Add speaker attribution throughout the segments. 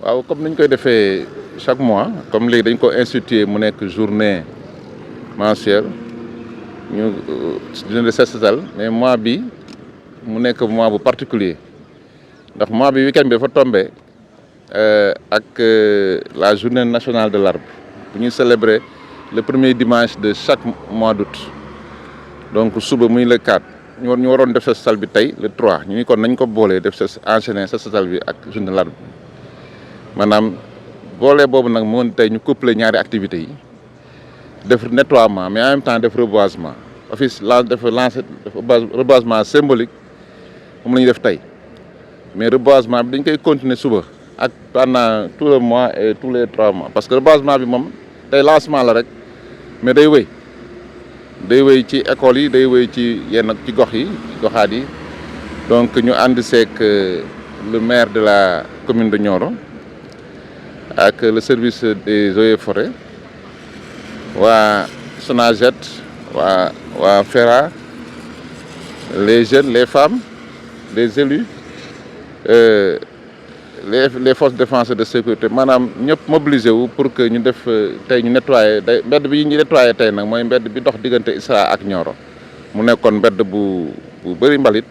Speaker 1: waaw comme niñ koy defee chaque mois comme léegi dañ ko instituer mu nekk journée mensuelle ñu journée de set setal mais mois bi mu nekk mois bu particulier ndax mois bi week-end bi dafa tombé ak la journée nationale de l'arbre bu ñuy célébrer le premier dimanche de chaque mois d'août donc suba muy le 4 ñu waroon def set setal bi tey le 3 ñu ni kon nañ ko boolee def sa enchaîner set setal bi ak journée de l'arbre maanaam boole boobu nag moo tey ñu couplé ñaari activités yi def nettoiement mais en même temps def reboisement office dafa lancé reboisement symbolique moom la ñuy def tey mais reboisement bi dañ koy continuer suba ak pendant tout le mois et tous les 3 mois parce que reboisement bi moom tey lancement la rek mais day wéy ci école yi day wéy ci yenn ci goxaat yi donc ñu ànd seeg le maire de la commune de Nioro ak le service des eaux et forêts waa Sonaged waa FERA les jeunes les femmes les élus les forces de défense et de sécurité maanaam ñëpp mobilisé wu pour que ñu def tey ñu nettoyé mbedd bi ñu nettoyé tey nag mooy mbedd bi dox diggante ISRA ak Nioro mu nekkoon mbedd bu bëri mbalit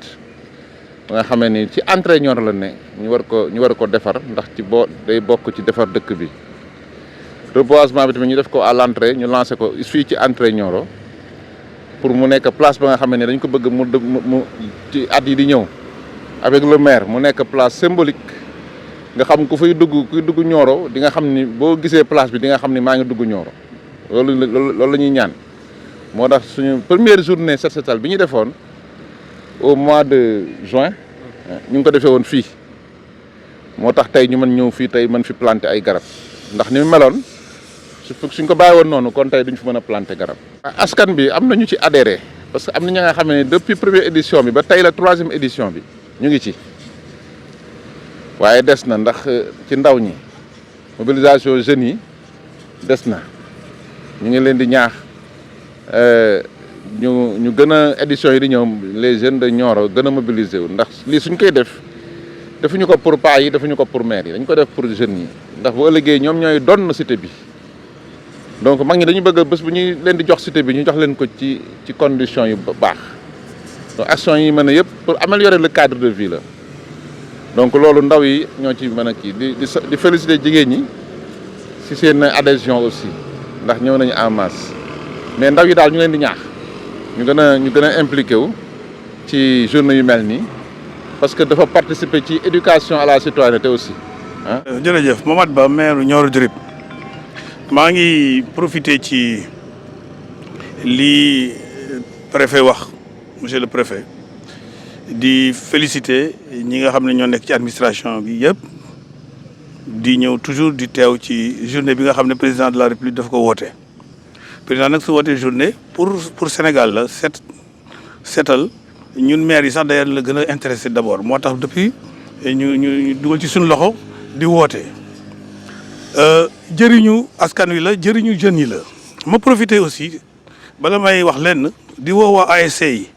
Speaker 1: nga xamee ni ci entrée Nioro la ne ñu war ko defar ndax day bokk ci defar dëkk bi reboisement bi tamit ñu def ko à l'entrée ñu lancé ko fii ci entrée Nioro pour mu nekk place ba nga xamee ne dañ ko bëgg mu ci at yi di ñëw avec le maire mu nekk place symbolique nga xam kuy dugg Nioro di nga xam ni boo gisee place bi di nga xam ni maa ngi dugg Nioro loolu la ñuy ñaan moo tax suñu première journée set setal bi ñu defoon au mois de juin ñu ngi ko defee woon fii moo tax tey ñu mën ñëw fii tey mën fi planter ay garab ndax ni mu meloon suñ ko bàyyi woon noonu kon tey duñ fi mën a planter garab. askan bi am na ñu ci adhéré parce que am na ña nga xam ne depuis première édition bi ba tey la 3e édition bi ñu ngi ci waaye des na ndax ci ndaw ñi mobilisation jeunes yi des na ñu ngi leen di ñaax. ñu gën a éditions yi di ñëw les jeunes de Nioro gën a mobiliser wu ndax lii suñ koy defuñu ko pour paa yi defuñu ko pour maire yi dañ ko def pour jeunes yi ndax bu ëllëgee ñoom ñooy donn cité bi donc mag ñi dañu bëgg bés bu ñuy leen di jox cité bi ñu jox leen ko ci conditions yu baax donc action yi mën a yëpp pour améliorer le cadre de vie la donc loolu ndaw yi ñoo ci mën a kii di féliciter jigéen ñi ci seen adhésion aussi ndax ñëw nañu en masse mais ndaw yi daal ñu leen di ñaax ñu gën a impliqué wu ci journée yu mel nii parce que dafa participer ci éducation à la citoyenneté aussi ah.
Speaker 2: jërëjëf Momad Ba maire Nioro du Rip maa ngi profiter ci li préfet wax monsieur le préfet di féliciter ñi nga xam ne ñoo nekk ci administration bi yëpp di ñëw toujours di teew ci journée bi nga xam ne président de la république daf ko woote. président nag su wootee journée pour Sénégal la setal ñun maire yi sax d'ailleurs la gën a intéressé d'abord moo tax depuis ñu dugal ci suñu loxo di woote jëriñu askan wi la jëriñu jeunes yi la. ma profité aussi bala may wax lenn di woo waa ASC yi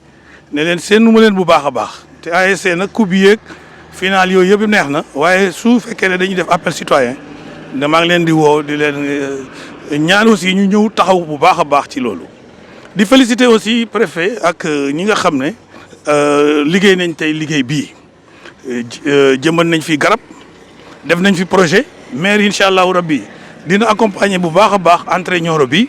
Speaker 2: ne leen seenu ma leen bu baax a baax te ASC nag coupe yeeg final yooyu yëpp neex na waaye su fekkee ne dañuy def appel citoyen ne maa ngi leen di woo di leen ñaan aussi ñu ñëw taxaw bu baax a baax ci loolu. di féliciter aussi préfet ak ñi nga xam ne liggéey nañ tey liggéey bii jëmbat nañ fi garab def nañ fi projet maire incha allahu rabbi dina accompagner bu baax a baax entrée Nioro bi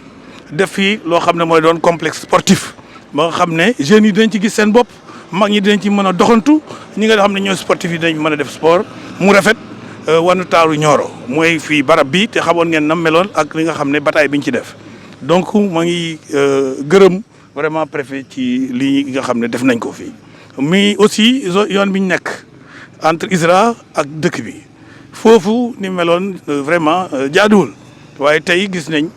Speaker 2: def fi loo xam ne mooy doon complexe sportif ba nga xam ne jeunes yi dañ ci gis seen bopp mag ñi dañ ci mën a doxantu ñi nga xam ne ñooy sportif yi dañ mën a def sport mu rafet wanu taaru Nioro mooy fii barab bi te xamoon ngeen nam meloon ak li nga xam ne bataille biñ ci def donc maa ngi gërëm vraiment préfet ci lii nga xam ne def nañ ko fii mais aussi yoon bi ñu nekk entre ISRA ak dëkk bi foofu ni meloon vraiment jaaduwul waaye tey gis nañ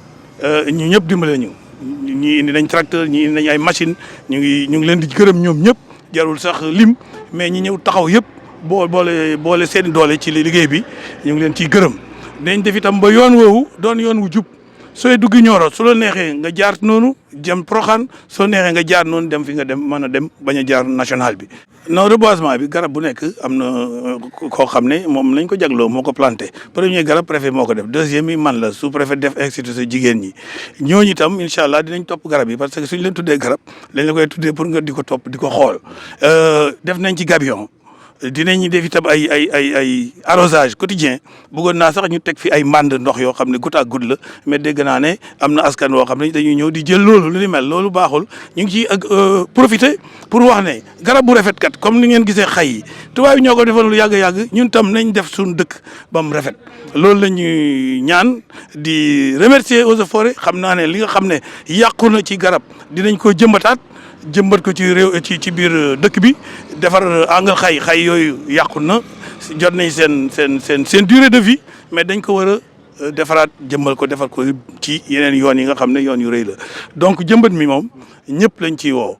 Speaker 2: ñu ñëpp dimbale ñu ñi indi nañ tracteur ñi indi nañ ay machine ñu ngi leen di gërëm ñoom ñëpp jarul sax lim mais ñi ñëw taxaw yëpp boole seen doole ci liggéey bi ñu ngi leen ciy gërëm dinañ def itam ba yoon woowu doon yoon wu jub sooy dugg Nioro su la neexee nga jaar noonu jëm Proxaan soo neexee nga jaar noonu dem fi nga dem mën a dem bañ a jaar national bi. non reboisement bi garab bu nekk am na koo xam ne moom lañ ko jagloo moo ko planté premier garab préfet moo ko def deuxième yi man la sous préfet def institut jigéen ñi ñooñu itam incha allah dinañ topp garab yi parce que suñ leen tuddee garab dañ la koy tuddee pour nga di ko topp di ko xool def nañ ci gabion. dinañ def itam ay arrosage quotidien bëggoon naa sax ñu teg fi ay mbànd ndox yoo xam ne goutte à goutte la mais dégg naa ne am na askan woo xam ne dañuy ñëw di jël loolu lu ni mel loolu baaxul ñu ngi ciy profiter pour wax ne garab bu rafet kat comme ni ngeen gisee xay yi tubaab yi ñoo ko defal lu yàgg ñun tam nañ def suñu dëkk ba mu rafet loolu la ñuy ñaan di remercier Eaux et Forêts xam naa ne li nga xam ne yàqu na ci garab dinañ ko jëmbataat jëmbat ko ci réew ci biir dëkk bi defar angal xay yooyu yàqu na jot nañ seen durée de vie mais dañ ko war a defaraat jëmbal ko defar ko ci yeneen yoon yi nga xam ne yoon yu rëy la donc jëmbat mi moom ñëpp lañ ciy woo.